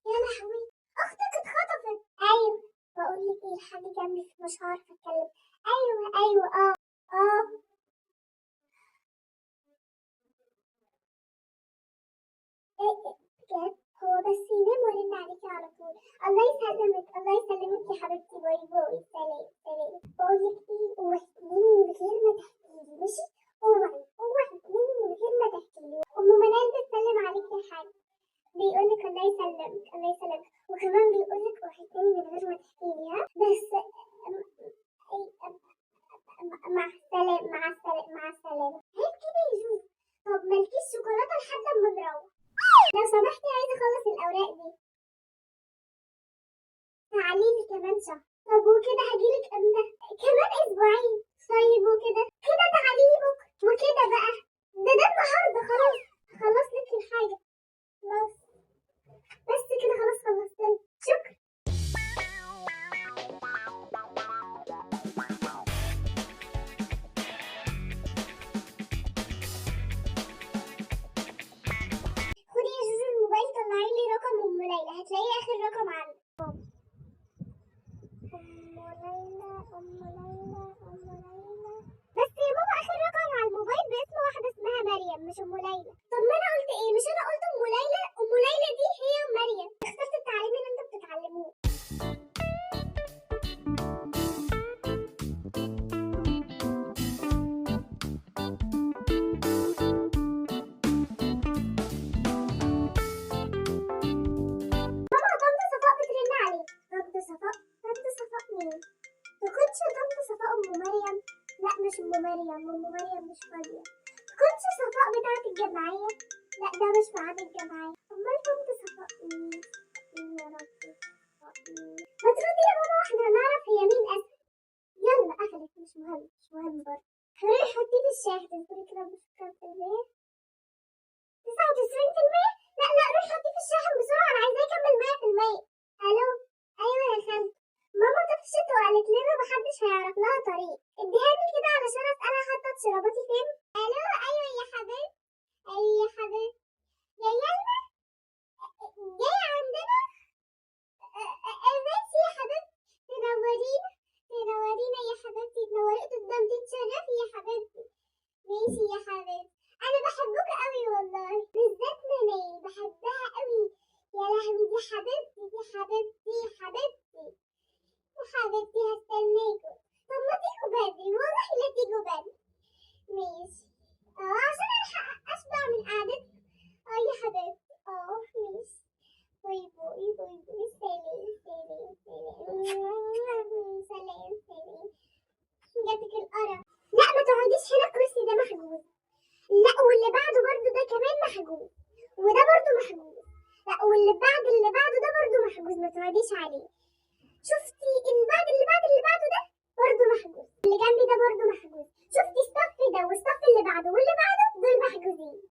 يا لهوي، اختك اتخطفت. ايوه بقول لك ايه، حد جنبي مش عارفه اتكلم. ايوه ايوه اه اه. ايه بجد؟ هو بس ينام وارن عليكي على طول. الله يسلمك، الله يسلمك يا حبيبتي، bye bye، سلام سلام. بقول لك ايه، اوعي تنامي من غير ما تحكي لي، ماشي؟ اوعي اوعي تنامي من غير ما تحكي لي. ام منال بتسلم عليكي يا حاج، بيقول لك الله يسلمك الله يسلمك، وكمان بيقول لك اوعي تنامي من غير ما تحكي لي. ها بس مع السلامة مع السلامة مع السلامة. عيب كده يا جوجو. طب مالكيش شوكولاتة لحد اما نروح. لو سمحتي عايزه اخلص الاوراق دي. تعالي لي كمان شهر. طب وكده هجيلك امتى؟ كمان اسبوعين. طيب وكده كده تعالي لي بكره. وكده بقى ده النهارده خلاص خلص لك الحاجة، خلاص بس كده، خلاص خلصت لك. شكرا. خدي يا جوجو الموبايل، طلعي لي رقم ام ليلى، هتلاقي اخر رقم عندك. ام ليلى ام ليلى ام ليلى. بس يا ماما اخر رقم على الموبايل باسم واحدة اسمها مريم، مش ام ليلى. طب ما انا قلت ايه؟ مش انا قلت ام ليلى؟ ام ليلى دي هي مريم. اخترت التعليم اللي انتوا بتتعلموه. ماما طنط صفاء بترن عليك. طنط صفاء؟ طنط صفاء مين؟ تكونش طنط صفاء ام مريم؟ لا مش ام مريم، ام مريم مش فاضية. تكونش صفاء بتاعة الجمعية؟ لا ده مش ميعاد الجمعية. امال طنط صفاء مين؟ مين يا ربي؟ صفاء مين؟ ما تردي يا ماما واحنا هنعرف هي مين اصلا. يلا قفلت، مش مهم مش مهم برضه. روحي حطيه في الشاحن، اصبري كده بشوف كام في المية. 99%؟ لا لا روحي حطيه في الشاحن بسرعة، أنا عايزاه يكمل 100%. ألو أيوه يا خالتي، ماما طفشت وقالت لنا محدش هيعرف لها طريق، اديها لي كده علشان أسألها حاطة شراباتي فين. ألو أيوه يا حبيبتي، أيوه يا حبيبتي، جاية لنا؟ جاية عندنا؟ ماشي يا حبيبتي، تنورينا تنورينا يا حبيبتي، تنوري قدام، تتشرفي يا حبيبتي. ماشي يا حبيبتي، انا بحبك قوي والله، بالذات منال بحبها قوي. يا لهوي دي حبيبتي دي حبيبتي حبيبتي يا حبيبتي، هستناكوا. طب ما تيجوا بدري، والله لا تيجوا بدري. ماشي اه عشان الحق اشبع من قعدتكم. اه يا حبيبتي اه ماشي، bye bye bye bye، سلام سلام سلام سلام سلام. جاتك القرف. لا ما تقعديش هنا، الكرسي ده محجوز. لا واللي بعده برضو ده كمان محجوز، وده برضو محجوز. لا واللي بعد اللي بعده ده برضو محجوز، ما تقعديش عليه. شفتي اللي بعد اللي بعد اللي بعده ده برضو محجوز، اللي جنبي ده برضو محجوز. شفتي الصف ده والصف اللي بعده واللي